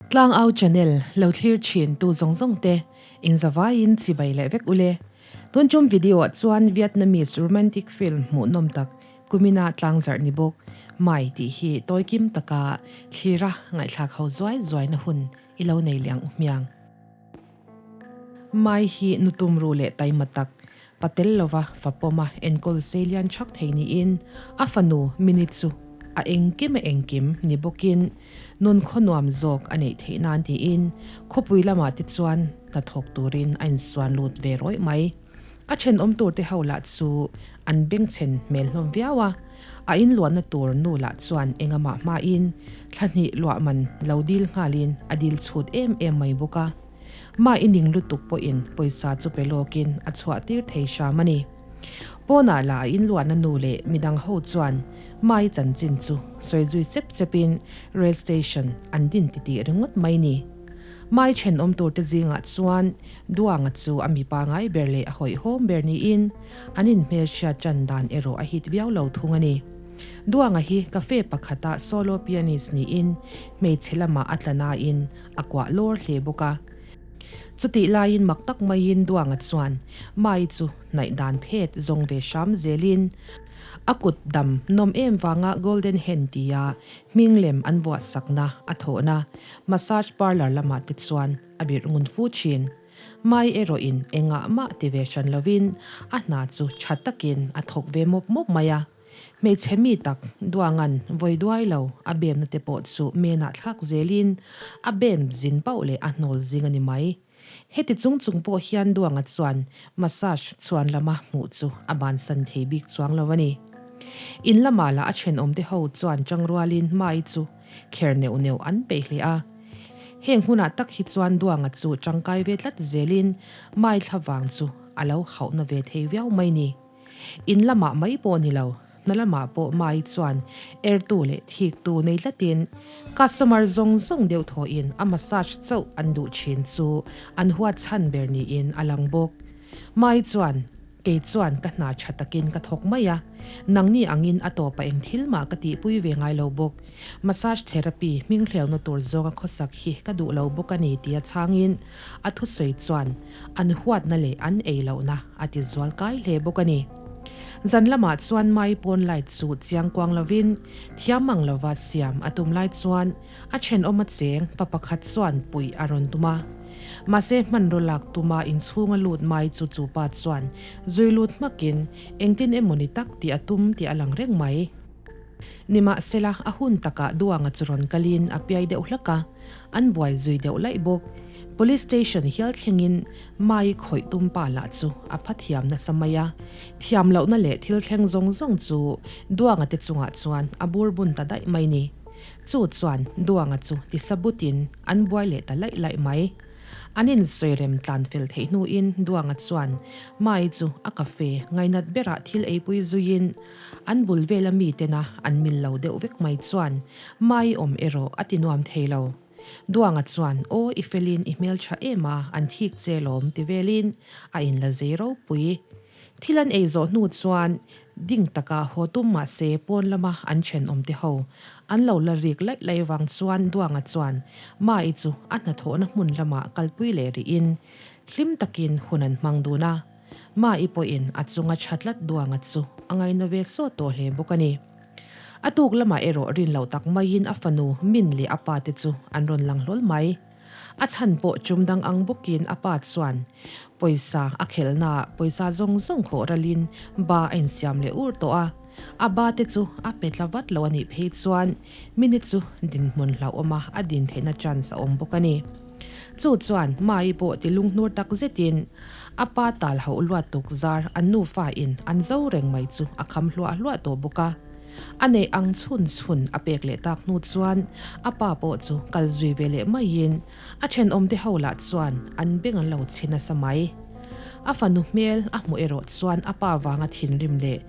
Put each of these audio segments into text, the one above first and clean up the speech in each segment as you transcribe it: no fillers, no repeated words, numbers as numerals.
Tlangau channel lo thlir thin tu zawng zawng te in zavaiin chibai leh vek ule. Tun tum video ah chuan Vietnamese romantic film hmuhnawm tak kumina tlangzarh ni bawk mai tih hi tawikim taka thlira ngaihthlak ho zuai zuaina hun i lo nei leh ang u hmiang. Mai hi nutum ru leh taima tak Patel lova fapawma enkawl seilian chhak thei niin a fanu Mini chu a engkim a engkim ni bawkin nun khawnuam zawk a neih theih nan tiin khawpui lamah te chuan hnathawk turin a insuan lut ve rawih mai. A thenawm tur te ho lah chu an bengchhen hmel hlawm viau a, a inluahna tur nu lah chuan engamah hmain thla hnih luah man lo dil nghalin a dil chhut em em mai bawk a. Mah i ning lutuk pawhin pawisa chu pe lawkin a chhuah tir thei hram a ni. Pawnah lah a inluahna nu leh midang ho chuan Mai chanchin chu sawi zui sep sepin rail station an din titih ringawt mai ni. Mai thenawm turte zingah chuan Duanga chu a mipa ngai ber leh a hawihhawm ber niin an inhmelhriat tan dan erawh a hit viau lo thung a ni. Duanga hi cafe pakhata solo pianist niin hmeichhe lamah a tla nain a kuah lawr hle bawk a. Chutih laiin mak tak maiin Duanga chuan Mai chu hnaih dan phet zawng ve hram zelin a kut dam nawm em vanga Golden Hand tia hming lem an vuah sakna a thawhna massage parlour lamah te chuan a birh ngun fu thin. Mai erawhin engah mah ti ve hran lovin a hna chu tha takin a thawk ve mawp mawp mai a. Hmeichhe mi tak Duanga'n vawi duai lo a bemna te pawh chu menah thlak zelin a bem zin pauh leh a hnawl zing a ni mai. Heti chung chung pawh hian Duanga chuan massage chhuan lama hmuh chu a bansan thei bik chuang lo a ni. In lamah lah a thenawmte ho chuan tangrualin Mai chu kher neuh neuh an peih hle a. Heng hunah tak hi chuan Duanga chu tangkai ve tlat zelin Mai thlavang chu a lo hauhna ve thei viau mai ni. In lamah mai pawh ni lo, hna lamah pawh Mai chuan ertu leh thiktu nei tlatin customer zawng zawng deuh thawhin a massage chauh an duh thin chu an huat chhan ber niin a lang bawk. Mai chuan, Kei chuan ka hna tha takin ka thawk mai a, nangni angin a tawpah eng thil mah ka tihpui ve ngai lo bawk. Massage therapy hming hleuhna tur zawnga khawsak hi ka duh lo bawk a ni tia chhangin a thusawi chuan an huatna leh an ei lohna a ti zual kai hle bawk a ni. Zan lamah chuan Mai pawn light chu chiang kuang lovin thiam ang lova siam a tum lai chuan a thenawm a cheng pa pakhat chuan puih a rawn tum a. Mahse hmanraw lak tuma inchhunga lut Mai chu chu pa chuan zui lut hmakin engtin emawni tak tih a tum tih a lang reng mai. Nimahsela, a hun takah Duanga chu rawn kalin a piai deuh hlak a, an buai zui deuh laih bawk. Police station hial thlengin Mai khawih tum pa lah chu a pha thiam nasa mai a, thiam lohna leh thil thleng zawng zawng chu Duanga te chungah chuan a bur bun ta daih mai ni. Chu chuan Duanga chu tisa butin an buai leh ta laih laih mai. An insawi rem tlan fel theih hnuin Duanga chuan Mai chu a cafe ngainat berah thil eipui zuiin An bul vela mi tena an mil lo deuh vek mai chuan Mai awm erawh a ti nuam thei lo. Duanga chuan aw i felin i hmeltha em a, an thik che lawm ti velin a inla zei ropui. Thil an ei zawh hnu chuan ding taka haw tum mah se pawn lama an thenawm te ho an lo la rik laih laih vang chuan Duanga chuan Mai chu a hnathawhna hmun lamah kalpui leh rihin hlim takin hun an hmang dun a. Ma'i pawhin a chunga tha tlat duanga chu a ngaina ve sawt tawh hle bawk a ni. A tuk lamah erawh rin loh tak maiin a fanu Min leh a pa te chu an rawn lang hlawl mai. A chhan pawh chum dang ang bawkin a pa chuan pawisa a khelhnaah pawisa zawng zawng khawh ralin ba a insiam leh ur tawh a. A ba te chu a pe tla vat lo a nih phei chuan Mini chu dinhmun hlauhawma a din theihna chance a awm bawk a ni. Chu chuan Mai pawh ti lunghnur tak zetin a pa tal hauh luat tuk zar an nufa in an zo reng mai chu a kham hluah hluah tawh bawk a. A neih ang chhun chhun a pek leh tak hnu chuan a pa pawh chu kal zui ve leh maiin a thenawmte ho lah chuan an beng an lo chhe nasa mai. A fanu hmel a hmuh erawh chuan a pa vanga thinrim leh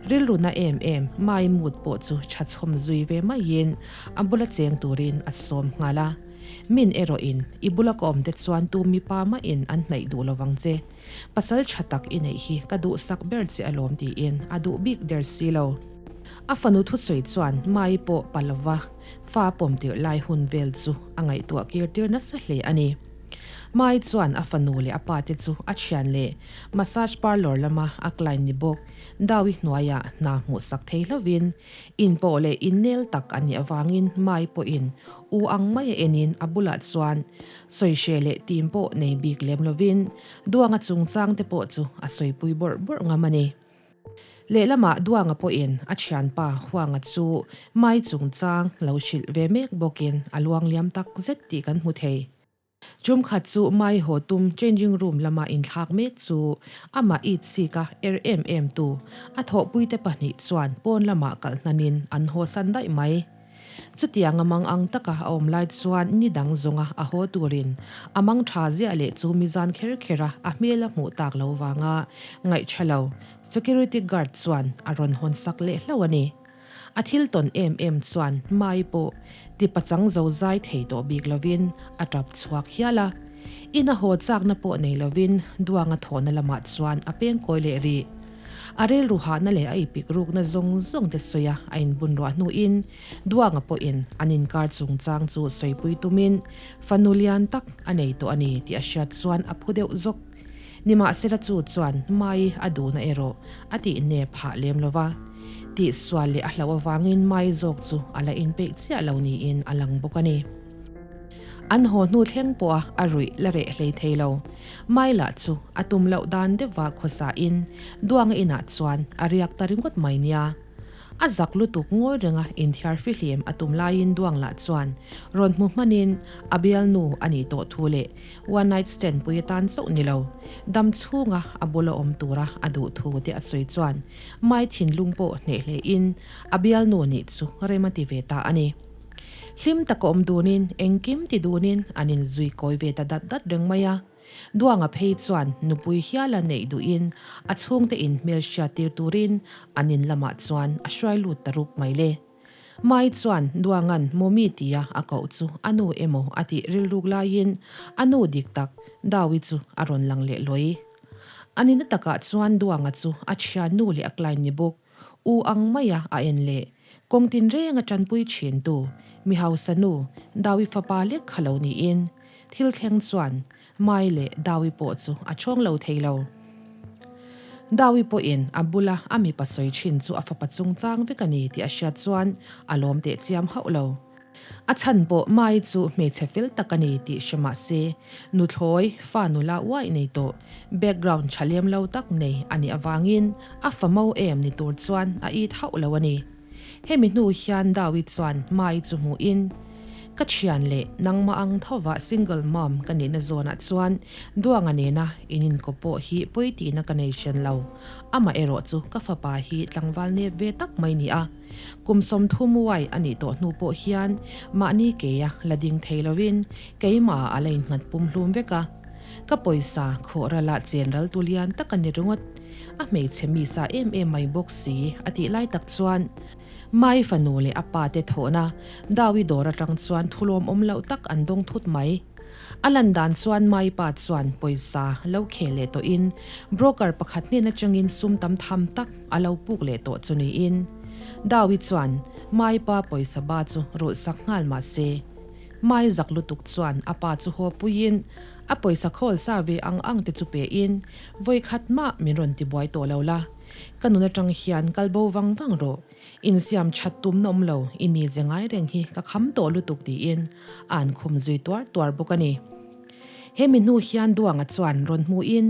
rilru na em em Mai mood pawh chu tha chhawm zui ve maiin a bula cheng turin a sawm nghal a. Min erawhin i bula ka awm te chuan tu mipa mahin an hnaih duh lo vang che. Pasal tha tak i neih hi ka duhsak ber che alawm tiin a duh bik der si lo. A fanu thusawi chuan Mai pawh pa lova fa pawm tirh lai hun vel chu a ngaihtuah kir tir nasa hle a ni. Mai chuan a fanu leh a pa te chu a thian leh massage parlour lama a client ni bawk Dawi hnuaiah hna hmuhsak thei hlovin inpawh leh innel tak a nih avangin Mai pawhin u ang mai a enin a bulah chuan sawihreh leh tim pawh nei bik lem lovin Duanga chungchang te pawh chu a sawipui bawrh bawrh ngam a ni. Lehlamah Duanga pawhin a thianpa Huanga chu Mai chungchang lo hrilh ve mek bawkin a luangliam tak zet tih kan hmu thei. Chumkhat chu Mai haw tum changing room lama inthlak mek chu amah it sika er em em tu a thawhpuite pahnih chuan pawn lamah kalh hnanin an haw san daih mai. Chutiang a mang ang taka a awm lai chuan ni dang zawnga a haw turin a mang tha ziah leh chu mizan kher kher a a hmel a hmuh tak lo vanga ngaih tha lo security guard chuan a rawn hawn sak leh hlauh a ni. A thil tawn em em chuan Mai pawh ti pachang zo zai thei tawh bik lovin a tap chhuak hial a. In a haw chakna pawh nei lovin Duanga thawhna lamah chuan a peng kawi leh rih. A rilru hahna leh a ipik rukna zawng zawng te sawi a a inbun ruah hnuin Duanga pawhin an inkar chungchang chu sawipui tumin fanu lian tak a nei tawh a ni tih a hriat chuan a phu deuh zawk. Nimahsela chu chuan Mai a duhna erawh a tih nep phah lem lo va, tihsual leh a hlauh avangin Mai zawk chu a la inpeih chiah lo niin a lang bawk a ni. An haw hnu thleng pawha a ruih la reh hlei thei lo. Mai lah chu a tum loh dan deuhva khawsain Duanga inah chuan a riak ta ringawt mai nia. A zak lutuk ngawi renga inthiar fihlim a tum laiin Duang lah chuan rawn hmu hmanin a bialnu a nih tawh thu leh one night stand pui atan chauh ni lo, dam chhunga a bula awm tura a duh thu te a sawi chuan Mai thinlung pawh hneh hlein a bialnu nih chu rem a ti ve ta a ni. Hlim taka awm dunin, engkim ti dunin an inzui kawi ve ta dat dat reng mai a. Duanga phei chuan nupui hiala neih duhin a chhungte in hmelhriat tir turin an in lamah chuan a hruai lut ta rup mai le. Mai chuan Duanga'n Mawmi tia a koh chu a nu emaw a tih rilruk laiin a nu dik tak Dawi chu a rawn lang leh lawi. A nihna takah chuan Duanga chu a thiannu leh a client ni bawk U ang maia a en leh kawng tinreng a tanpui thintu mi hausa nu Dawi fapa lek kha lo niin thil thleng chuan Mai leh Dawi pawh chu a chhawng lo thei lo. Dawi pawhin a bula a mipa sawi thin chu a fapa chungchang vek a ni tih a hriat chuan a lawm teh chiam hauh lo. A chhan pawh Mai chu hmeichhe fel tak a ni tih hre mah se, nuthlawi, fa nula uaih nei tawh, background tha lem lo tak nei a nih avangin a fa mo em ni tur chuan a it hauh lo a ni. Hemi hnu hian Dawi chuan Mai chu hmuhin, Ka thian leh nangmah ang thovah single mom ka nihna zawnah chuan Duanga nena in inkawp pawh hi pawi tihna ka nei hran lo. Amaherawh chu ka fapa hi tlangval nep ve tak mai ni a. Kum 30 uai a nih tawh hnu pawh hian mahni keia la ding thei lovin keimah a la innghat pumhlum vek a. Ka pawisa khawh rala chen ral tu lian tak a ni ringawt. A hmeichhe mi sa em em mai bawk si a tih lai tak chuan Mai fanu leh a pa te thawhna Dawi dawr atang chuan thulawm awm loh tak an dawng thut mai. A lan dan chuan Mai pa chuan pawisa lo khel leh tawhin broker pakhat hnen atangin sum tam tham tak a lo puk leh tawh chu niin Dawi chuan Mai pa pawisa ba chu rulh sak nghal mah se Mai zak lutuk chuan a pa chu haw puiin a pawisa khawl sa ve ang ang te chu pein vawi khat mah min rawn ti buai tawh lo la, ka nun atang hian kal bo vang vang rawh. Insiam that tumna awm lo, i mi ze ngai reng hi ka kham tawh lutuk tiin a an khum zui tuar tuar bawk a ni. He mi hnu hian Duanga chuan rawn hmuhin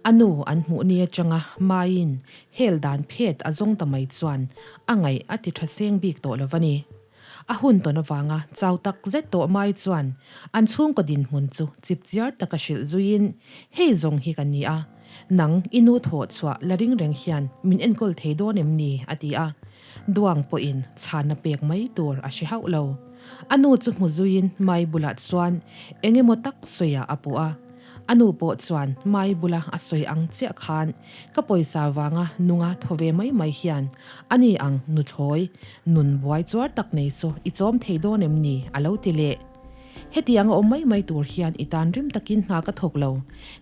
a nu an hmuh ni atanga Maiin hel dan phet a zawng ta mai chuan a ngaih a ti tha seng bik tawh lo va ni. A hun tawn avanga chau tak zet tawh Mai chuan an chhungkaw dinhmun chu chipchiar taka hrilh zuiin hei zawng hi ka ni a, Nang, i nu thawh chhuah la ring reng hian min enkawl thei dawn em ni? a ti a. Duang pawhin chhanna pek mai tur a hre hauh lo. A nu chu hmu zuiin Mai bulah chuan eng emaw tak sawiah a puh a. A nu pawh chuan Mai bula a sawi ang chiah khan ka pawisa vanga nunga thaw ve mai mai hian ani ang nuthlawi, nun buai chuar tak nei saw i chawm thei dawn em ni? a lo ti leh. Hetiang a awm mai mai tur hian i tan rim takin hna ka thawk lo.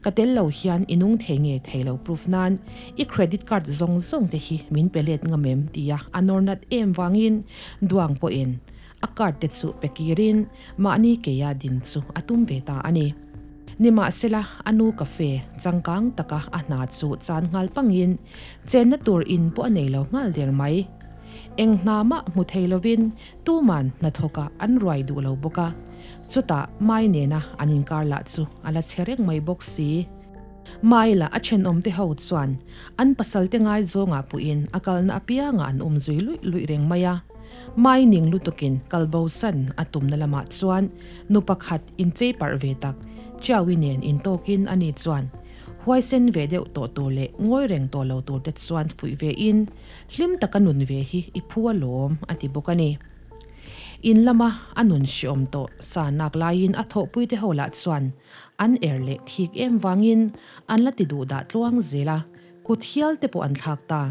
Ka tel lo hian i nung thei nge thei lo proof nan i credit card zawng zawng te hi min pe let ngam em tia a nawr nat em vangin Duang pawhin a card te chu pe kirin mahni keia din chu a tum ve ta a ni. Nimahsela a nu cafe changkang taka a hna chu chan nghal pangin chenna tur in pawh a nei lo nghal der mai. Eng hna mah hmu thei lovin Tuman hnathawkah an ruai duh lo bawk a, chutah Mai nena an inkar lah chu a la chhe reng mai bawk si. Mai lah a thenawmte ho chuan an pasalte ngaizawngah puiin a kalna apiangah an um zui luih luih reng mai a. Mai ning lutukin kalbosan a tumna lamah chuan nu pakhat inchei parh ve tak Chiawi nen intawkin ani chuan huaisen ve deuh tawh tur leh ngawi reng tawh lo turte chuan fuih ve in Hlim taka nun ve hi i phu alawm, a ti bawk a ni. In lama a nun hreawm tawh sa nak laiin a thawhpuite ho lah chuan an er leh thik em vangin an la ti duh dah tluang zel a, kut hial te pawh an thlak ta.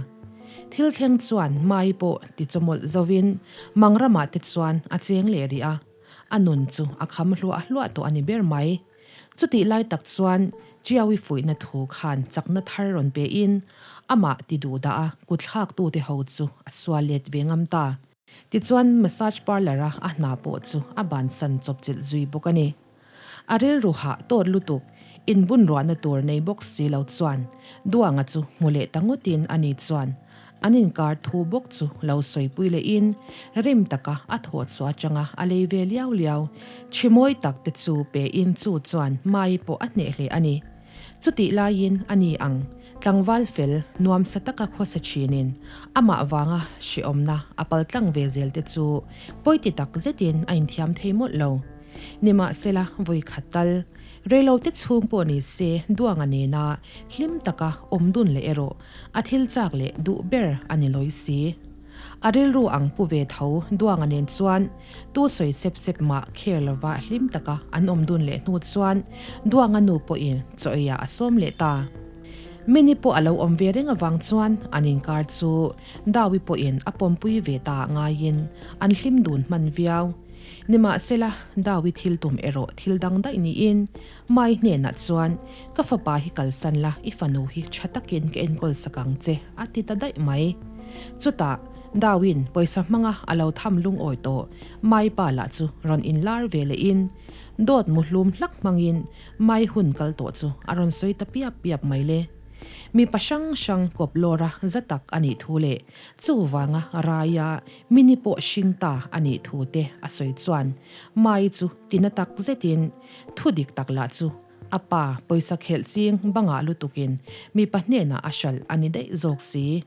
Thil thleng chuan Mai pawh ti chawmawlh zovin Mangramah te chuan a cheng leh rih a, a nun chu a kham hluah hluah tawh a ni ber mai. Chutih lai tak chuan Chiawi fuihna thu khan chakna thar rawn pein amah ti duh dah a kutthlaktute ho chu a sual let ve ngam ta. Tichuan massage parlour a a hna pawh chu a bansan chawpchilh zui bawk a ni. A rilru hah tawt lutuk inbunruahna tur nei bawk si lo chuan Duanga chu hmu leh ta ngawtin ani chuan An inkar thu bawk chu lo sawipui lehin rim taka a thawh chhuah atanga a lei ve liau liau. Chhimawi tak te chu pein chu chuan Mai pawh a hneh hle a ni. Chutih laiin a ni ang, tlangval fel nuamsa taka khawsa thinin amah vanga hrehawmna a paltlang ve zel te chu pawiti tak zetin a inthiam thei mawlh lo. Nimahsela vawi khat tal, reilote chhung pawh ni se Duanga nena hlim taka awm dun leh erawh A thil chak leh duh ber a ni lawi si. A rilru ang pu ve tho Duanga nen chuan tu sawi sep sep mah kher lova hlim taka an awm dun leh hnu chuan Duanga nu pawhin chaw eiah a sawm leh ta. Mini pawh a lo awm ve reng avang chuan an inkar chu Dawi pawhin a pawmpui ve ta ngaiin an hlim dun hman viau. Nimahsela Dawi thil tum erawh thil dang daih niin Mai hnenah chuan, Ka fapa hi kalsan la, i fanu hi tha takin ka enkawl sak ang che, a ti ta daih mai. Chutah, Dawin pawisa hmanga a lo tham lungawi tawh Mai pa lah chu rawn inlar ve lehin, dawt muhlum hlak hmangin Mai hun kal tawh chu a rawn sawi ta piap piap mai le. Mipa hrang hrang kawp lawra za tak a nih thu leh chuvanga raia mini pawh hring ta a nih thu te a sawi chuan Mai chu tina tak zetin Thu dik tak lah chu a pa pawisa khelh ching bangah lutukin mipa hnenah a hralh a ni daih zawk si.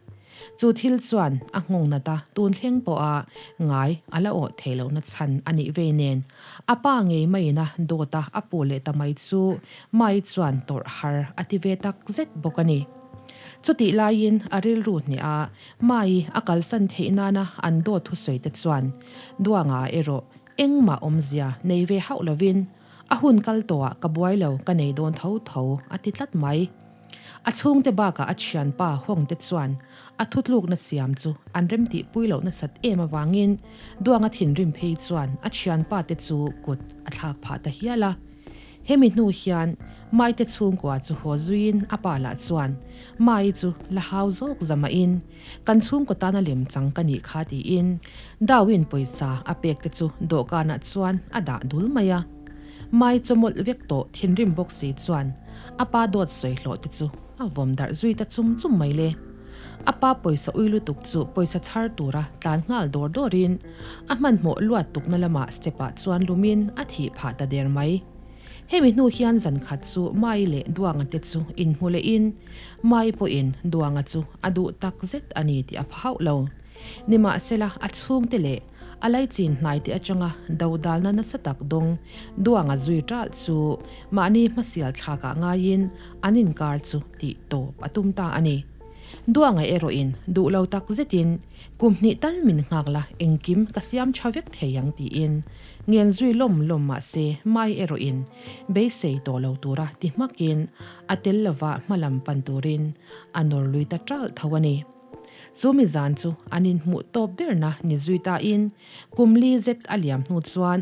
Chu thil chuan a nghawng nat a, tun thleng pawha ngai a la awh thei lohna chhan a nih vei nen a pa ngei maiin a dawta a puh leh ta mai chu Mai chuan tawrh har a ti ve tak zet bawk a ni. Chutih laiin a rilru hneh a, Mai a kalsan theih nana an dawt thusawi te chuan Duanga erawh Engmah awmzia nei ve hauh lovin a hun kal tawhah ka buai lo ka nei dawn tho tho a ti tlat mai. A chhungte bakah a thianpa Hawngte chuan a thutlukna siam chu an remtihpui loh nasat em avangin Duanga thinrim phei chuan a thianpa te chu kut a thlak phah ta hial a. Hemi hnu hian Maite chhungkua chu haw zuiin a pa lah chuan Mai chu la hau zawk zamahin Kan chhungkaw tana lem chang ka nih kha tiin Darwin pawisa a pek te chu dawhkanah chuan a dah dul mai a. Mai chawmawlh vek tawh thinrim bawk si chuan a pa dawt sawi hlawh te chu a vawm darh zui ta chum chum mai le. A pa pawisa ui lutuk chu pawisa chhar tura tlan nghal dawr dawrin a hmanhmawh luat tukna lamah step ah chuan lumin a thih phah ta der mai. Hemi hnu hian zan khat chu Mai leh Duanga te chu inhmu lehin Mai pawhin Duanga chu a duh tak zet a ni tih a pha hauh lo. Nimahsela a chhungte leh a laichin hnaite atanga dodalna nasa tak dawng Duanga zui ṭalh chu mahni hmasial thlakah ngaiin an inkar chu tih tawp a tum ta a ni. Duanga erawhin duh lo tak zetin kum hnih tal min nghak la engkim ka siam ṭha vek thei ang tiin Ngen zui lawm lawm mah se Mai erawhin beisei tawh lo tura ti hmakin a tel lova hmalam pan turin a nawr lui ta ṭalh tho a ni. Chu mi zan chu an inhmuh tawp berna ni zui tain kum li zet a liam hnu chuan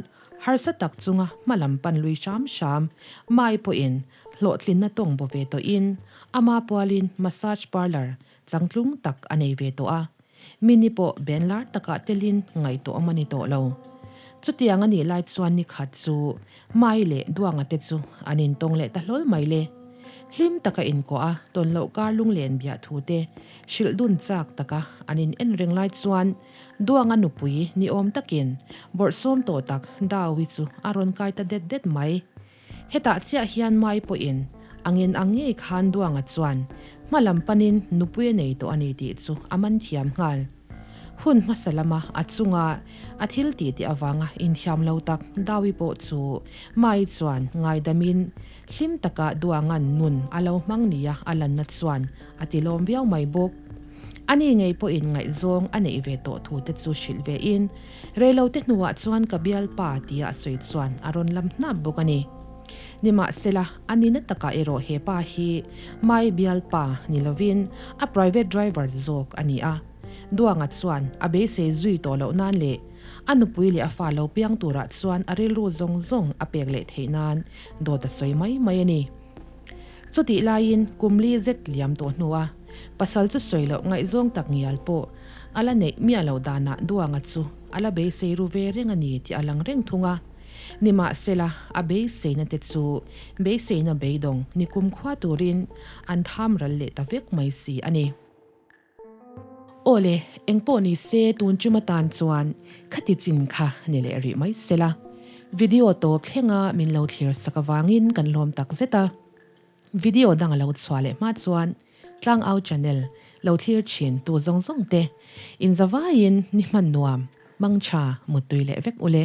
Harsa tak chunga hma lam pan lui hram hram mai pawhin hlawhtlinna tawng baw ve tawhin ama pualin massage parlour changtlung tak a nei ve tawh a. Mini pawh ben lar takah telin ngaihtuah awm a ni tawh lo. Chutiang a nih lai chuan ni khat chu Mai leh Duanga te chu an intawng leh ta hlawl mai le. Hlim taka inkuah a, tawn loh kar lunglen biah thu te hrilh dun chak taka an in en reng lai chuan Duanga nupui ni awm takin bawrhsawm tawh tak Dawi chu a rawn kai ta det det mai. Hetah chiah hian Mai pawhin a ngen ang ngei khan Duanga chuan hma lam panin nupui a nei tawh a ni tih chu a man thiam nghal. Hun hmasa lama a chunga a thil tih tih avanga inthiam lo tak Dawi pawh chu Mai chuan ngaidamin hlim taka Duanga'n nun a lo hmang nia a lanna chuan a ti lawm viau mai bawk. Ani ngei pawhin ngaihzawng a neih ve tawh thu te chu hrilh ve in Reilote hnuah chuan ka bialpa tia a sawi chuan a rawn lam hnap bawk a ni. Nimahsela, a nihna takah erawh he pa hi Mai bialpa ni lovin a private driver zawk a ni a. Duanga chuan a beisei zui tawh loh nan leh a nupui leh a fa lo piang turah chuan a rilru zawng zawng a pek leh theih nan dawt a sawi mai mai a ni. Chutih laiin kum li zet liam tawh hnua pasal chu sawi loh ngaihzawng tak ngial pawh a la neih miah loh danah Duanga chu a la beisei ru ve reng a ni tih a lang reng thung a. Nimahsela, a beiseina te chu beiseina beidawng ni kumkhua turin an tham ral leh ta vek mai si a ni. Aw le, engpawh ni se tun tum atan chuan khati chin kha ni leh rih mai sela. Video tawp thlenga min lo thlir sak avangin kan lawm tak zet a. Video dang a lo chhuah leh hma chuan Tlangau channel lo thlir thin tu zawng zawng te inzavaiin ni hman nuam, mangtha, muttui leh vek ule.